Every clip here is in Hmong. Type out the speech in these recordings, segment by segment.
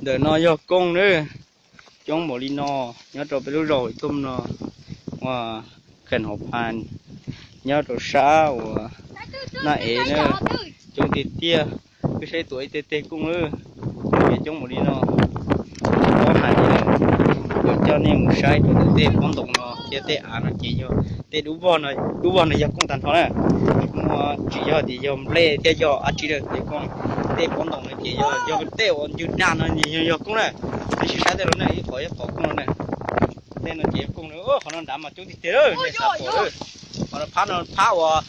Ntawm no yog kooj na, coob npaum li no, nyob rau peb lub zos Huam Tuam no, uas kheem Hauv Phas, nyob rau sab uas Naj Ev na, coob tiag tiag. Koj saib tuaj ib teg teg kooj lawm, coob npaum li no. Ob hais tias yuav coj nej mus saib rau ntawm tej pob ntoos no thiab tej av no ces yog tej dub vog no, dub vog no yog kooj tag nrho na. Muaj tsis yog tias yog nplej thiab yog dab tsi lawm, tej pob ntoos no ces yog, yog tej uas ncw dag no yog, yog kooj na. Nej sim saib tej no na, ib qhov ib qhov kooj no na. Tej no ces yog kooj na. Qhov no nrad mas coob tiag tiag lawm, nej xav pom lawm. Qhov no phab no, phab uas,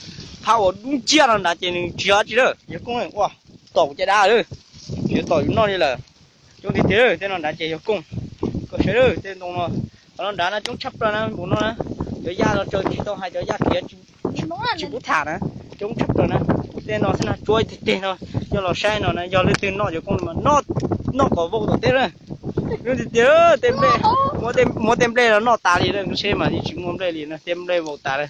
phab uas dub nciab no nrad ces nws tsis yog dab tsi lawm, yog kooj. Ua, tom kuv caj dab lawm, tsis tom yus noj li lawm. Coob tiag tiag lawm, tej no nrad ces yog kooj. Koj saib lawm, tej ntoo no, qhov no nrad no coob tshaj plaws na, npaum no na. Cov yaj los tsaws tsis tau hais, cov yaj khiav tsis pub tham na, coob tshaj plaws na. Tej no xwb na, tsuab ib teg teg no, yog los saib no na, yog leej twg noj cov kooj no mas noj kom vau tom teb na. Coob tiag tiag, tej nplej, muab tej nplej no noj tas li na, seb mas yeej tsis muaj nplej li na, tej nplej vau tas na.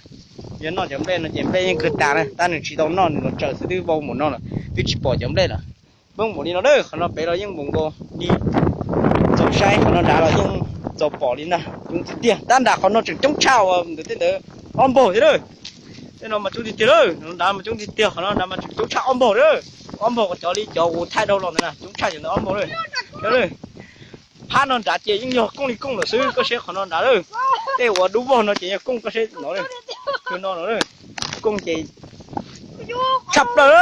Yog noj cov nplej no ces nplej yeej kawg tas na, tab nws tsis tau noj, nws los tsaws xwb twb vau npaum no lawm, twb tsis pom cov nplej lawm. Poob npaum li no na, qhov no pem los yeej npaum nkaus li. Txaus saib, qhov no nrad los yeej txaus pom li ntag, coob tiag tiag. Tab nrad qhov no tseem coob tshaj uas ntawm tej ntawd ob npaug thiab lawm. Tej no mas coob tiag tiag lawm, nrad mas coob tiag tiag, qhov no nrad mas tseem coob tshaj ob npaug lawm. Ob npaug cov li cov kuv thaij dhau los ntawd na, coob tshaj cov ntawd ob npaug lawm. Phab no nrad ces yeej yog kooj li kooj lawm xwb, koj saib qhov no nrad lawm. Tej uas dub vog no ces yog kooj, koj saib no lawm. Kooj ces tshaj plaws,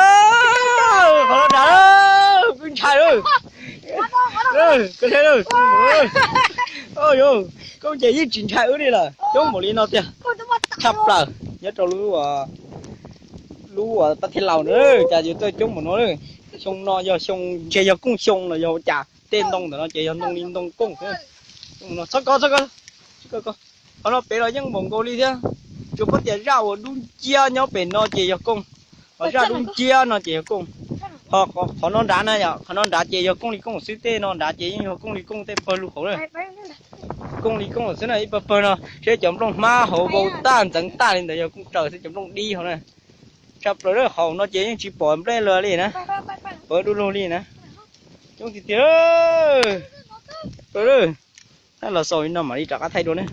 qhov no nrad lawm, kuj ntshai lawm. Koj saib lawm, kooj ces yeej tsis ntshai wb li lawm, coob npaum li no tiag. Tshaj plaws, nyob rau lub, lub uas pab thib laus na, cas yuav txawj coob npaum no lawm. Xyoo no yog xyoo, ntshe yog kooj xyoo los yog ua cas, tej ntoo ntawm no ces yog ntoo li ntoo kooj xwb. Txhob kov, txhob kov, txhob kov. Qhov no pem los yeej npaum nkaus li thiab, tsuas pab tias zaj uas dub nciab nyob pem no ces yog kooj, ho zaj dub nciab no ces yog kooj. Ho qhov no nrad na yom, qhov no nrad ces yog kooj li kooj xwb, tej no nrad ces yeej yog kooj li kooj tej pawg lug hauv na. Kooj li kooj xwb na, ib pawg pawg no seb cov nplooj hmab hauv vau tag ntxeev tag li ntawd yog kooj raws xwb, cov nplooj dib hauv na. Tshaj plaws lawm, hauv no ces yeej tsis pom nplej lawm li na, pawg du lug li na. Coob tiag tiag, pawg lawm. Los xaus li no mam li rov qab thaij dua na.